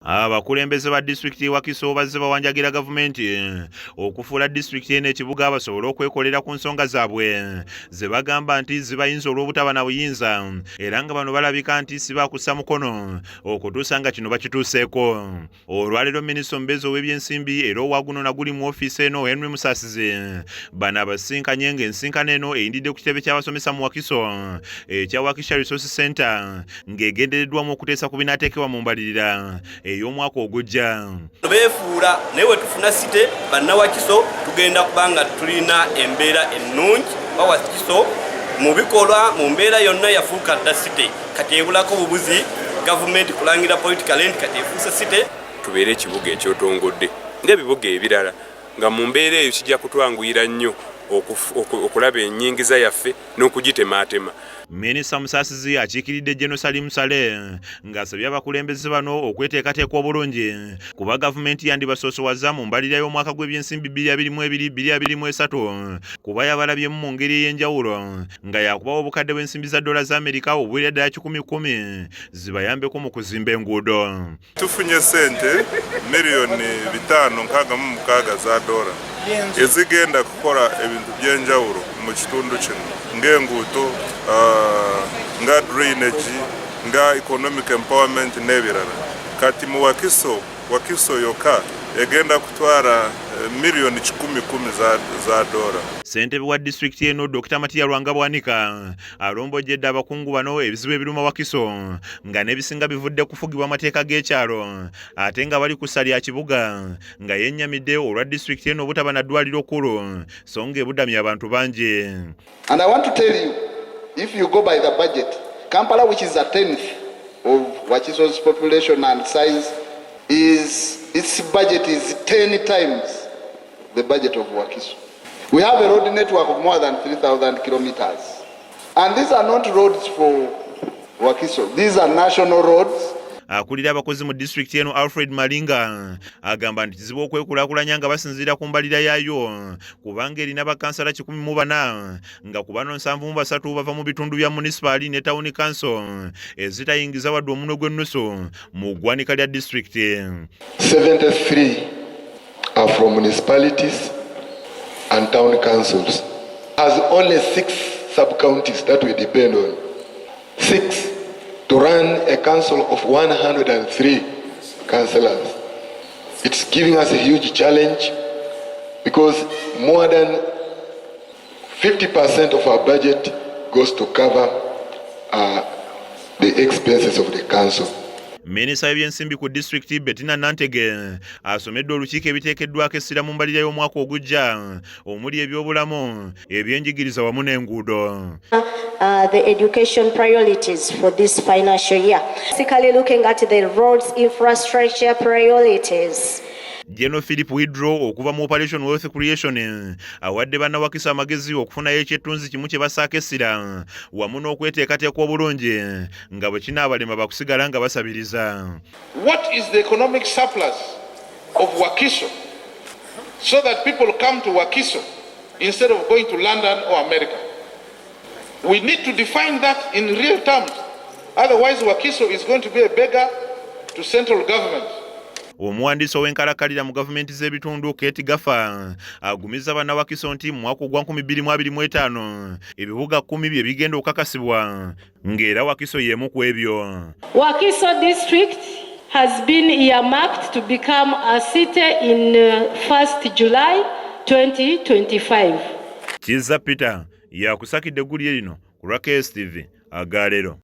Abakulembeze ba disitulikiti y'e Wakiso bazze bawanjagira gavumenti okufuula disitulikiti eno ekibuga basobole okwekolera ku nsonga zaabwe ze bagamba nti zibayinza olw'obutaba na buyinza, era nga bano balabika nti si baakussa mukono okutuusa nga kino bakituuseeko. Olwaleero minisita omubeezi ow'ebyensimbi era owa guno na guli mu ofiisi eno, Henry Musasizi, bano abasisinkanye ng'ensinkano eno eyindidde ku kitebe ky'abasomesa mu Wakiso ekya Wakisha Resource Center, ng'egendereddwamu okuteesa ku binaateekebwa mu mbalirira ey'omwaka ogujja. Beefuula, naye we tufuna city, bannawakiso tugenda kubanga tulina embeera ennungi. Bawakiso mu bikolwa, mu mbeera yonna yafuuka dda city. Kati ebulako bubuzi gavumenti kulangira political nti kati efuuse city. Tubeere ekibuga ekyotongodde ng'ebibuga ebirala, nga mu mbeera eyo kijja kutwanguyira nnyo okulaba ennyingiza yaffe n'okugitemaatema. Minisita Musaasizi akiikiridde General Salim Saleh ng'asabye abakulembeze bano okweteekateeka obulungi kuba gavumenti yandibasoosowaza mu mbalirira y'omwaka gw'ebyensimbi 2022 2023, kuba yabalabyemu mu ngeri ey'enjawulo nga yakubawa obukadde bw'ensimbi za dola za Amerika obuwerera ddala 110 zibayambeko mu kuzimba enguudo. Tufunye sente miliyoni 566 za dola ezigenda kukola ebintu by'enjawulo mu kitundu kino, ng'enguudo, nga drainage, nga economic empowerment n'ebirala. Kati mu Wakiso, Wakiso yokka egenda kutwala miliyoni 110 za dola. Ssentebe wa disitulikiti eno, Dr Matiya Lwanga Bwanika, alombojjedde abakungu bano ebizibu ebiruma Wakiso, nga n'ebisinga bivudde kufugibwa amateeka g'ekyalo ate nga bali ku ssa lya kibuga, nga yennyamidde olwa disitulikiti eno obutaba na ddwaliro kkulu, so nga ebudamya abantu bangi. And I want to tell you, if you go by the budget, Kampala, which is a tenth of Wakiso's population and size, is its budget is 10 times the budget of Wakiso. We have a road network of more than 3,000 kilometers. And these are not roads for Wakiso. These are national roads. Akulira abakozi mu disitulikiti eno, Alfred Malinga, agamba nti kizibu okwekulaakulanya nga basinziira ku mbalira yaayo, kubanga erina bakansala 104, nga ku bano 73 bava mu bitundu bya munisipaali ne tawuni kanso ezitayingiza wadde omunwe gw'ennusu mu ggwanika lya disitulikiti. 73 are from municipalities and town councils. Has only six sub-counties that we depend on. Six to run a council of 103 councillors. It's giving us a huge challenge because more than 50% of our budget goes to cover the expenses of the council. Minisita w'ebyensimbi ku disitulikiti, Bettina Nantege, asomedde olukiiko ebiteekeddwako essira mu mbalira y'omwaka ogujja, omuli ebyobulamu, ebyenjigiriza wamu n'enguudo. The education priorities for this financial year. Basically looking at the roads infrastructure priorities. General Philip Widro okuva mu Operation Wealth Creation awadde bannawakisa amagezi okufunayo ekyettunzi kimu kye bassaako essira wamu n'okweteekateeka obulungi, nga bwe kinaabalema bakusigala nga basabiriza. What is the economic surplus of Wakiso so that people come to Wakiso instead of going to London or America? We need to define that in real terms. Otherwise, Wakiso is going to be a beggar to central government. Omuwandiisi ow'enkalakkalira mu gavumenti z'ebitundu, Kate Gafa, agumiza bannawakiso nti mu mwaka ogwa 2025 ebibuga 10 bye bigenda okukakasibwa, ng'era Wakiso y'emu ku ebyo. Wakiso District has been earmarked to become a city in 1st July 2025. Kiza Peter yakusakidde eggulire lino ku lwa KSTV agaleero.